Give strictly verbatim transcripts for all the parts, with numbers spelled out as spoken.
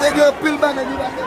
Nèg yo anpil bagay li pa fè.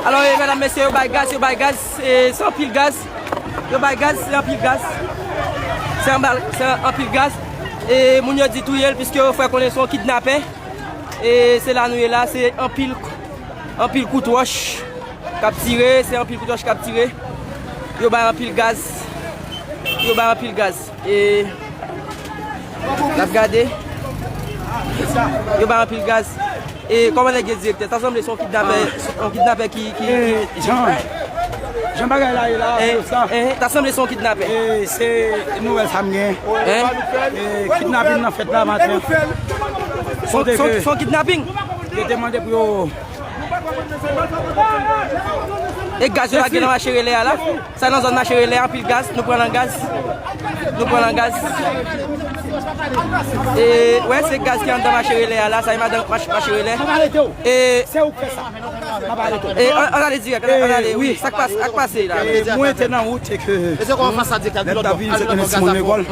Alò, e, medam, mesye, yo bay gaz, yo bay gaz, e, se anpil gaz. Yo bay gaz, se anpil gaz. Se anba-, se anpil gaz. E moun yo di touye l piske yo fè konnen se yon kidnapè. E se la nou ye la, se anpil, anpil kout wòch k ap tire, se anpil kout wòch k ap tire. Yo bay anpil gaz. Yo bay anpil gaz. E n ap gade. Yo bay anpil gaz. E kòman nèg yo direktè? Sa sanble se yon kidnapè, yon kidnapè ki, ki, ki... Eh, Jan, Jan bagay la ye la, eh, sa. Eh, ta sanble se yon kidnapè. Eh, se nouvèl sa m gen. Eh? Eh, kidnapin nan fèt la maten. Son, Kote son, ke son kidnapin. Yo te mande pou yo... E gaz yo lage nan mache relè a la. Sa nan zòn mache relè, anpil gaz, nou pran nan gaz. Nou pran nan gaz. E, wè, se gaz ki anndan mache relè a la, sa e madan mache, mache relè. E, Se ou k fè sa. M ap arete w. E, an, an ale dirèk, an, an ale, wi. Sa k pas-, sa k pase la? E, mwen te nan wout e ke lè m t ap vini, se te yon timoun lekòl.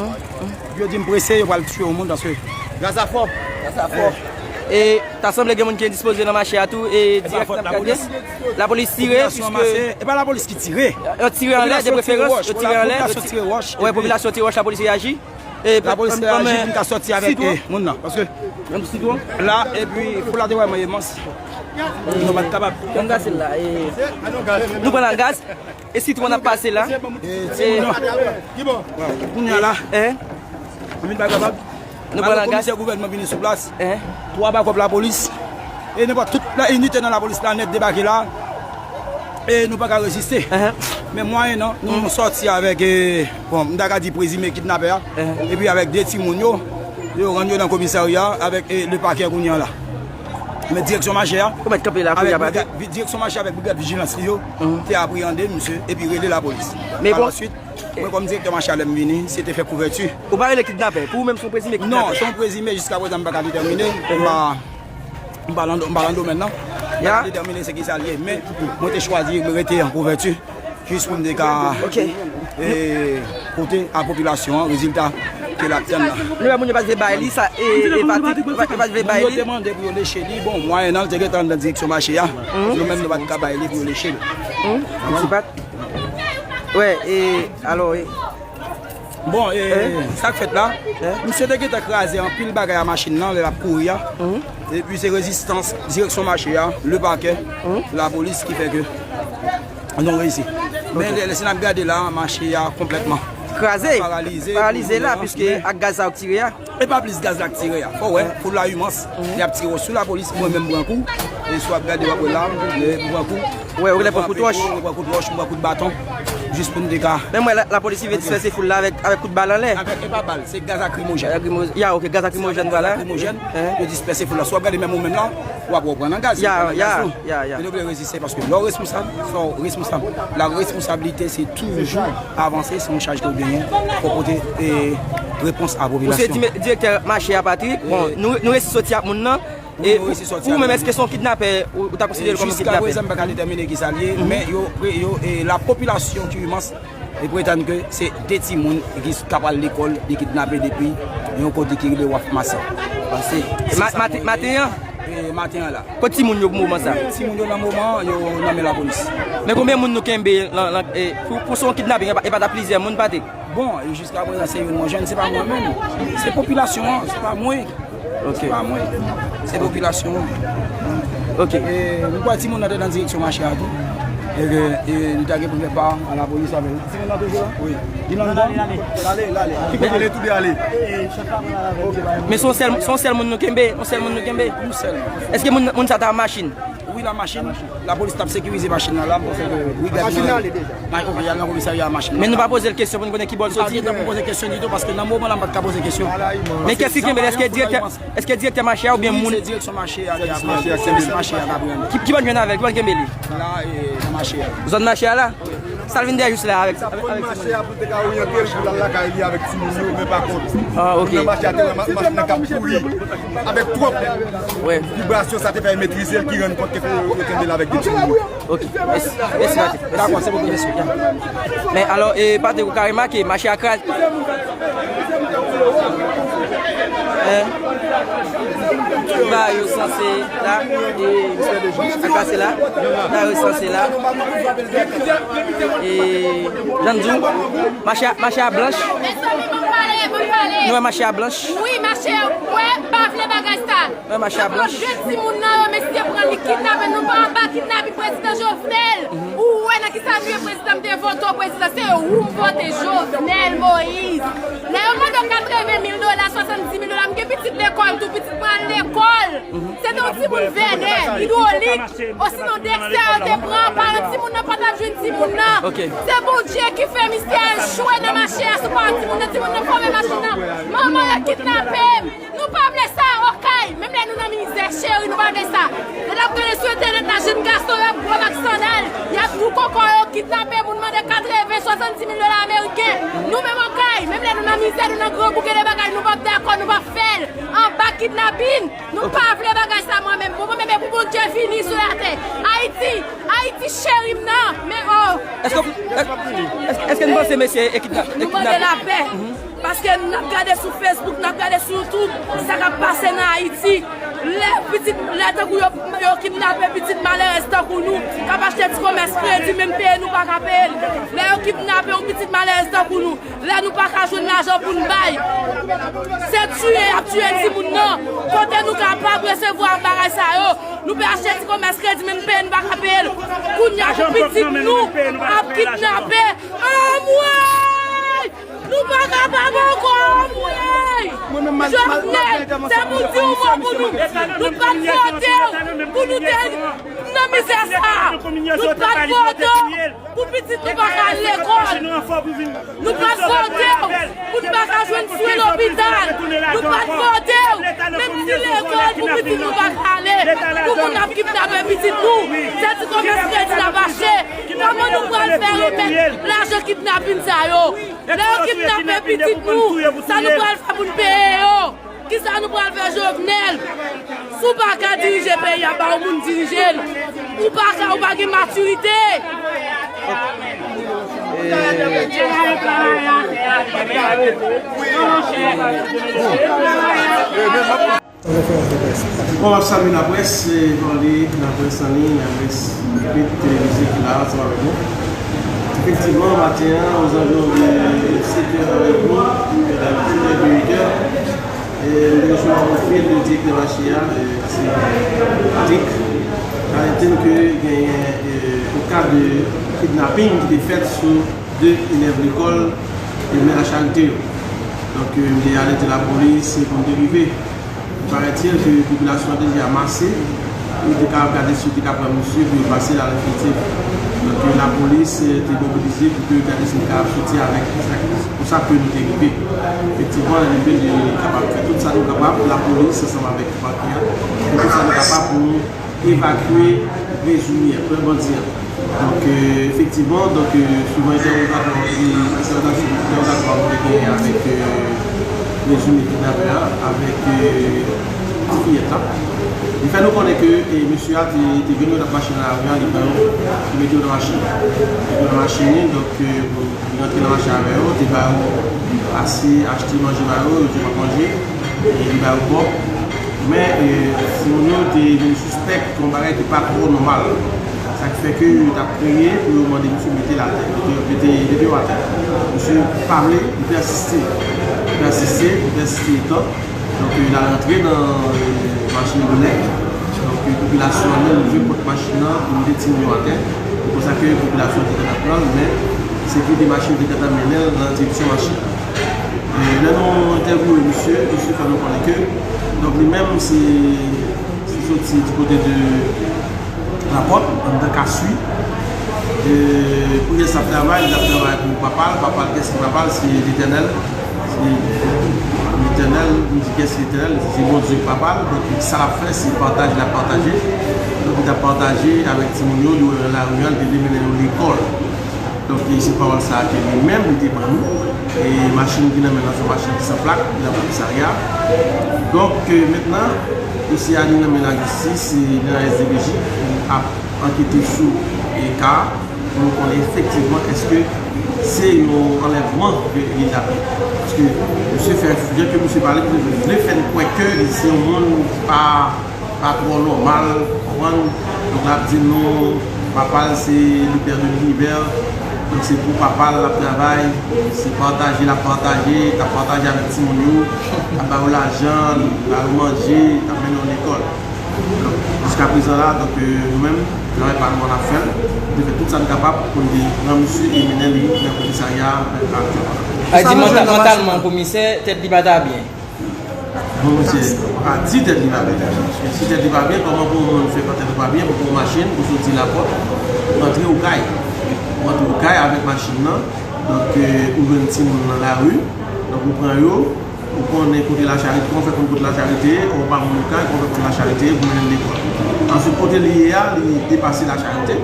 Yo di m prese, yo pral tiye yon moun paske gaz la fò. Gaz la fò. E, ta sanble gen moun ki endispoze nan mache a tou, e, dirèk n ap gade. Lapolis tire, piske... E pa lapolis ki tire. Yo tire anlè, de preferans, yo tire anlè. Popilasyon tire wòch. Wè, popilasyon tire wòch, lapolis reyaji. E, lapolis reyaji pou n ka sòti avèk, e, moun nan. Paske la, epi, pou la te wè mwen, e, mans. Nou pa t kapab. Pran gaz la, e, nou pran nan gaz. E sitwon ap pase la. E, timoun nan. Kounye a la. Eh? Anpil bagay kapab. Nou pran nan gaz. Komisè gouvènman vini sou plas. Eh? Twa bakòp lapolis. E nenpòt tout la inite nan lapolis la nèt debake la. E nou pa ka reziste. Men mwayen nan, nou sòti avèk, e, bon, m ta ka di prezime kidnapè a. Epi avèk de timoun yo, yo rann yo nan komisarya avèk, e, le pakè kounye a la. Men direksyon mache a, ou mèt kanpe la kounye a, avèk brigad, direksyon mache avèk brigad vijilans li yo te apreyande misye epi rele lapolis. Men bon, alonswit, mwen kòm direktè mache a, lè m vini, se te fè kouvèti. Ou pa rele kidnapè, pou ou menm se yon prezime kidnapè? Non, se yon prezime, jiska prezan m pa ka detèmine. M pa, m pa lan, m pa lan domèn nan. M pa ka detèmine se kisa l ye, men mwen te chwazi rete an kouvèti. Jis pou m te ka, e, pote a popilasyon an rezilta ke l ap tann nan. Nou wè moun yo pa t vle bay li sa, e, e Patrick, yo pa t vle bay li. Moun yo te mande pou yo leche li, bon, mwayen nan, l te gentan anndan direksyon mache a. Nou menm, nou pa t ka bay li pou yo leche l. Ti Pat. Wè, e, alò, e. Bon, e, sa k fèt la, misye te gentan kraze anpil bagay a machin nan, lè l ap kouri a. Epi se rezistans direksyon mache a, le pakè, lapolis ki fè ke nou reyisi. Men lè, lè si n ap gade la, mache a konplètman kraze, paralize, paralize la, piske ak gaz sa yo k tire a. E pa plis gaz la k tire a. Fò w wè, foul la imans, y ap tire sou lapolis, mwen menm pran kou. E si w ap gade, w ap wè la, m pran kou. Wè, ou genlè pran kout wòch. Mwen pran kout wòch, mwen pran kout baton. Jis pou n te ka... Men mwen, la, lapolis rive disperse foul la avèk, avèk kout bal anlè. Avèk, e pa bal, se gaz lakrimojèn. Lakrimoj-, ya, ok, gaz lakrimojèn, vwala. Lakrimojèn, yo disperse foul la. Si w ap gade menm ou menm la, w ap pran nan gaz. Ya, ya, ya. Men nou vle reziste paske lè w responsab, fò w responsab. La responsabilite, se toujou avanse, se yon chaj ke w genyen, fò w pote, e, repons a popilasyon. Ou se di-, direktè mache a, Patrick. Bon, nou, nou resi sòti ak moun nan. E pou, pou ou menm, èske se yon kidnapè, ou, ou ta konsidere l kòm yon kidnapè? Jiska prezan, m pa ka detèmine kisa l ye, men yo, yo, e, la popilasyon ki imans, e pretann ke se de timoun ki, k ap al lekòl, li kidnape depi yon kote ki rele Waf Masi. Pase, e, ma-, maten, maten an? E, maten an la. Kot timoun yo pou moman sa? Timoun yo nan moman, yo nan men lapolis. Men konbyen moun nou kenbe lan, lan, e, pou, pou se yon kidnaping, e pa, e pa ta plizyè moun, Patrick? Bon, e jiska prezan, se youn mwen jwenn, se pa mwen menm. Se popilasyon an, se pa mwen. Ok. Se pa mwen. Se popilasyon an. Ok. E, m kwè timoun nan te nan direksyon mache a tou. E ke, e, li ta gen pou fè pa a lapolis avè l. Timoun nan toujou la? Wi. Li nan dòm? L ale, l ale. Kite l ale, tou de ale. Men se yon sèl, se yon sèl moun nou kenbe? Yon sèl moun nou kenbe? Yon sèl. Èske moun, moun sa ta an machin? Wi, la machin. Lapolis t ap sekirize machin nan la, m panse ke brigad mwen. Machin nan ale deja. Ma-, ok, y al nan komisarya a machin nan. Men nou pa poze l kesyon pou n konnen ki bò l soti? Nou pa poze kesyon ditou, paske nan moman la, m pa t ka poze kesyon. Men kiyès ki kenbe l? Èske direktè, èske direktè mache a oubyen moun? Wi, se direksyon mache a ki ap, sèvis mache a k ap pran li. Ki, ki bò n jwenn avè l? Ki bò n kenbe li? La, e, nan mache a. Zòn mache a la? Sa l vin dèyè jis la avèk, avèk, avèk timoun yo. Mache a pou te ka oryante l pou l al lakay li avèk timoun yo, men pa kont. Ah, ok. Moun nan mache a te wè ma-, machin nan k ap kouri avèk twòp vibrasyon, sa te fè l metrize l, ki rann kont ke yo kenbe l avèk de timoun yo. Ok. Mèsi, mèsi, Patrick. Mèsi. Dakò, se bon, mèsi. Men alò, e, Patrick, ou ka remake, mache a kraze. Hein? Ba yo sanse la, e, sa k pase la? Ba yo sanse la. E, jan m di w, mache a, mache a blanch. Mezanmi, ban m pale, ban m pale. Nou wè mache a blanch. Wi, mache a, wè, m pa vle bagay sa. Wè mache a blanch. Yo pran de timoun nan yo, mesye pran li kidnape, nou pa anba kidnapin prezidan Jovenel. Ou wè nan kisa nou ye, prezidan, m te vote w prezidan, se ou m vote, Jovenel Moïse. Lè yo mande w katreven mil dola, swasanndis mil dola, m gen pitit lekòl tou, pitit mwen al lekòl. Se te yon timoun Vènè, Idwolik, osinon Dèkstè yo te pran, paran timoun nan pa t ap jwenn timoun nan. Ok. Se Bondye ki fè mistè a echwe nan mache a sou paran timoun nan, timoun nan fòme machin nan. Manman yo kidnape m. Nou pa vle sa, Okay. Menm lè nou nan mizè, cheri, nou pa vle sa. Lè n ap gade sou entènèt la, jenn gason yo ap gwòp ak sandal, y ap tou koko yo, kidnape moun, mande katreven, swasanndis mil dola ameriken. Nou menm Okay, menm lè nou nan mizè, nou nan grangou, gen de bagay nou p ap dakò, nou p ap fè l. Anba kidnapin, nou pa vle bagay sa, mwen menm. Bon, mwen menm, e pou Bondye vini sou latè. Ayiti, Ayiti cheri m nan, men oh. Èske, èske, èske, èske n panse mesye e kidna-, e kidnape? Nou mande lapè. Paske n ap gade sou Facebook, n ap gade sou YouTube, sa k ap pase nan Ayiti. Lè pitit, lè tankou yo, yo kidnape pitit malerèz tankou nou, k ap achte ti komès kredi, menm peye nou pa ka peye l. Lè yo kidnape yon pitit malerèz tankou nou, lè nou pa ka jwenn lajan pou n bay. Se tiye y ap tiye timoun nan. Kote nou kapab resevwa bagay sa yo? Nou pe achte ti komès kredi, menm peye nou pa ka peye l. Kounye a pou pitit nou ap kidnape. Anmwey! Nou pa kapab ankò, anmwey! Jovenel, se pou di yon mo pou nou. Nou pa t vote w pou nou te nan mizè sa. Nou pa t vote w pou pitit nou pa ka al lekòl. Nou pa t vote w pou n pa ka jwenn swen lopital. Nou pa t vote w menm ti lekòl pou pitit nou pa ka ale. Pou moun ap kidnape pitit nou. Se ti komès kredi n ap achte. Kòman nou pral fè remèt lajan kidnapin sa yo? Lè yo kidnape pitit nou, sa nou pral fè pou n peye yo? Kisa nou pral fè Jovenel? Si w pa ka dirije peyi a, ba yon moun dirije l. Ou pa ka, ou pa gen matirite. Bon, m ap salye laprès, e, pale laprès an liy, laprès ekrit, televize ki la ansanm avèk nou. Efektivman, maten an, ozanviwon de sèt è avèk nou, e, sèt è, uit è, e, nou te resevwa yon fil de direktè mache a, e, se Patrick, ki alète n ke genyen, e, yon ka de kidnaping ki te fèt sou de elèv lekòl, e, Mè Lacharite yo. Donk, e, m te alète lapolis pou m te rive. Parèt ke popilasyon an te deja mase, yo te ka ap gade si yo te ka pran misye pou yo pase l a lefektif. Donk, lapolis te mobilize pou ke yo gade si yo te ka ap soti avèk sa, pou sa ke nou te rive. Efektivman, nou te kapab fè tout sa nou kapab, lapolis ansanm avèk pakè a, fè tout sa nou kapab pou nou evakye prezime a, premye bandi a. Donk, e, efektivman, donk, e, suivan entèwogatwa, entèwogasyon, entèwogatwa nou te genyen avèk, e, prezime kidnapè a, avèk, e, ti fiyèt la, li fè nou konnen ke, e, mesye a te, te jwenn yo nan machin nan lari a, li pran yo, li mete yo nan machin. Li mete yo nan machin li, donk, e, li rantre nan machin avè yo, te ba yo ase, achte manje ba yo, yo te pran manje. E li ba yo kòb. Men, e, timoun yo te vin sispèk yon bagay ki pa twò nòmal. Sa ki fè ke yo t ap kriye pou yo mande misye mete l atè, mete, mete, mete yo atè. Misye pa vle, li pèsiste. Li pèsiste, li pèsiste etan. Donk, e, l al rantre nan, e, machin Renault. Donk, e, popilasyon an menm ouvri pòt machin nan pou mete timoun yo atè. Se konsa ke popilasyon an te gentan pran l, men sekirite machin te gentan mennen l nan direksyon machin nan. E lè nou entèvyouwe misye, misye fè nou konnen ke, donk, li menm se, se soti di kote de Lapòt, anndan Kasui. E pou kiyès l ap travay? Li ap travay pou papa l. Papa l, kiyès ki papa l? Se Letènèl. Se Letènèl. Nou di kiyès ki Letènèl? Se Bondye ki papa l. Donk, sa l ap fè, se pataje l ap pataje. Donk, li t ap pataje avèk timoun yo, li wè nan lari a, li te vle mennen yo lekòl. Donk, e se pawòl sa a ke li menm li te ban nou. E machin ki nan men l lan, se yon machin ki san plak, li nan komisarya. Donk, e, mentnan, dosye a li nan men lajistis, e li nan S D P J, pou ap ankete sou, e, ka a, pou nou konnen efektivman èske se yon anlèvman ke li t ap ye. Paske misye fè, jan ke misye pale, misye vle fè n kwè ke li se yon moun ki pa pa twò nòmal, konprann? Donk, l ap di nou, papa l se le père de l'univers, donk se pou papa l l ap travay, se pataje l ap pataje, l ap pataje avèk timoun yo, l ap ba yo lajan, l ap ba yo manje, l ap mennen yo lekòl. Donk, jiska prezan la, donk, euh, nou menm, travay pa nou an n ap fè l, nou te fè tout sa n kapab pou n te pran misye e mennen li nan komisarya, euh, aktyèlman. Sa di nou jwenn nan machin manta-, mantalman, komisè, tèt li pa ta byen. Bon, mesye, pa di tèt li pa byen. Si tèt li pa byen, kòman pou yon moun fè pa tèt li pa byen, pou pran yon machin, pou soti Lapòt, antre Okay? Ou antre Okay avèk machin nan, donk, euh, ou jwenn timoun nan lari, donk ou pran yo, ou konnen kote Lacharite, kòman fè konn kote Lacharite ye, ou pa moun Okay, kòman fè konn Lacharite ye, pou mennen l lekòl. Answit, kote li ye a, li depase Lacharite.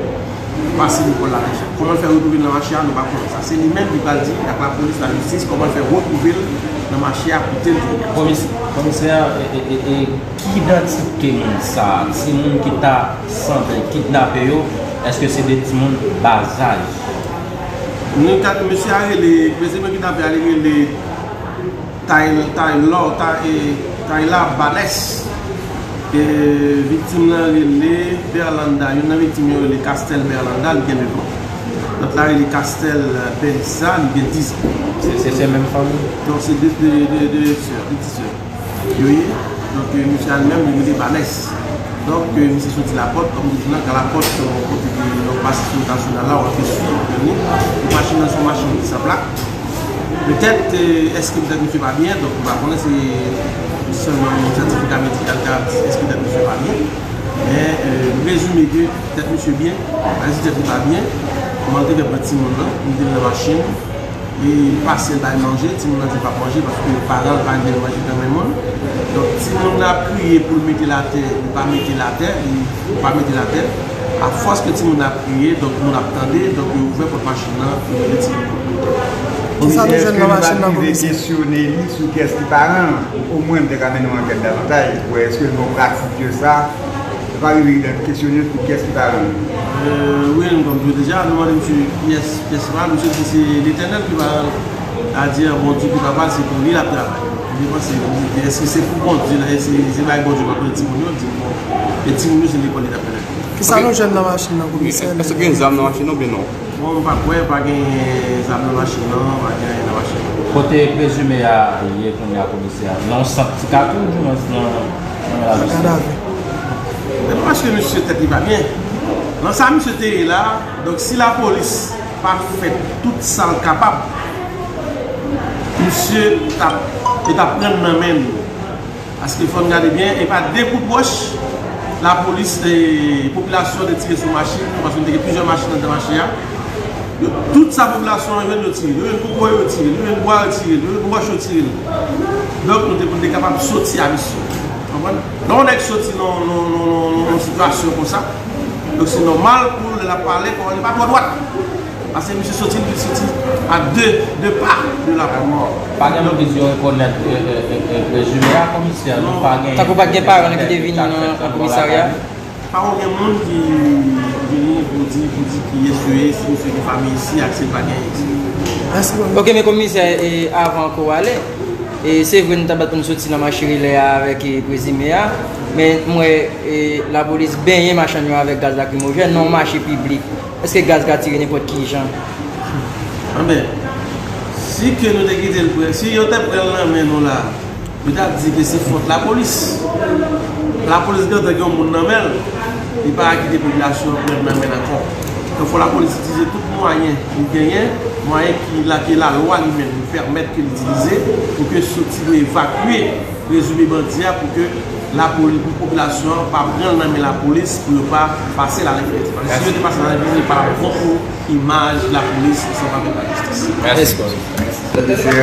Pase lekòl la deja. Kòman l fè retwouve l nan mache a, nou pa konnen sa. Se li menm ki pral di ak lapolis, lajistis, kòman l fè retwouve l nan mache a kote l te ye a. Komis-, komisè, e, e, e, e, ki idantite moun sa a? Timoun ki ta sanble kidnape yo, èske se de timoun ba zaj? Nou ka, mesye a rele, prezime kidnape a, li rele Tay-, Taylor, Tay-, Tayla Banès. E, viktim nan rele Berlanda. Youn nan viktim yo rele Castel Berlanda, li gen nèf an. Lòt la rele Castel Belisa, li gen diz an. Se, se, se menm fanmi? Non, se de, de, de, de sè, de ti sè yo ye. Donk, e, misye a li menm, li rele Banès. Donk, e, misye soti Lapòt, kòm nou di la, Lapòt, se yon kote ki, yon pase sou nasyonal la, w ap swiv, ou machin nan se yon machin ki san plak. Petèt, e, èske petèt misye pa byen, donk, nou pa konnen, se sèlman yon sètifika medikal ki ap di èske petèt misye pa byen. Men, e, nou prezime ke petèt misye byen, men si petèt li pa byen, kòman l te fè pran timoun nan, li te nan machin, li pase l bay manje, timoun nan di l p ap manje paske paran l pa gen manje nan men moun. Donk, timoun nan ap kriye pou l mete l atè, li pa mete l atè, li pa mete l atè. Afòs ke timoun nan ap kriye, donk moun ap tande, donk yo ouvè pòt machin nan, yo mete timoun nan. Kisa nou jwenn nan machin nan, komisè? Èske nou pa rive kesyone li sou kiyès ki paran l? Omwen, m te ka mennen yon ankèt davantaj pou wè èske l gen yon pratik de sa. Nou pa rive kesyone l sou kiyès ki paran l. Euh, wi, nou, kòm m di w deja, nou mande misye kiyès, kiyès ki paran l, misye di se Letènèl ki paran l. Sa di, Bondye ki papa l, se pou li l ap travay. Mwen panse, èske se pou Bondye la, èske se bay Bondye pa konnen timoun yo, di m bon. E timoun yo, se lekòl li t ap mennen. Kisa nou jwenn nan machin nan, komisè? Èske gen zam nan machin nan oubyen non? Bon, m pa kwè, pa gen zam nan machin nan, pa gen anyen nan machin nan. Kote prezime a ye kounye a, komisè? Nan yon sant ti katouch, oubyen nan, nan lajistis? Nan kadav. Men paske misye tèt li pa byen. Nan sa misye te ye la, donk si lapolis pa fè tout sa l kapab, misye t ap, yo t ap pran l nan men nou. Paske fò n gade byen, e pa de kout wòch, lapolis, e, popilasyon te tire sou machin, paske nou te gen plizyè machin anndan mache a. Yo, tout sa popilasyon an jwenn, yo tire l. Yo jwenn koko, yo tire l. Yo jwenn bwa, yo tire l. Yo jwenn wòch, yo tire l. Donk, nou te, pou nou te kapab soti a misye. Konprann? Lè yon nèg soti nan, nan, nan, nan, nan yon sitiyasyon konsa, donk se nòmal pou lè l ap pale, konprann, li pa twò dwat. Paske misye soti, li soti a de, de pa de la mò. Pa gen moun ki di yo rekonèt, e, e, e, e, prezime a, komisè, nou pa gen. Tankou pa t gen paran l ki te vini nan, nan komisarya? Pa gen moun ki vini pou di, pou di kiyès yo ye, si misye gen fanmi isi ak si l pa gen isi. Mèsi, komisè. Ok, men komisè, e, avan ke w ale, e, se vre nou ta bat pou nou soti nan mache rilè a avèk, e, prezime a, men m wè, e, lapolis benyen machann yo avèk gaz lakrimojèn nan yon mache piblik. Èske gaz ka tire nenpòt ki jan? Anben, si ke nou te kite l pran, si yo te pran l nan men nou la, yo t ap di ke se fòt lapolis. Lapolis gentan gen yon moun nan men l, li pa ka kite popilasyon an pran l nan men l ankò. Donk, fò lapolis itilize tout mwayen li genyen, mwayen ki la, ke lalwa li menm li pèmèt ke l itilize pou ke soti nou evakye prezime bandi a pou ke lapoli-, pou popilasyon an pa pran l nan men lapolis pou yo pa pase l a lenfinitif. Paske si yo te pase l a lenfinitif, se pa bon pou imaj lapolis ansanm avèk lajistis. Mèsi.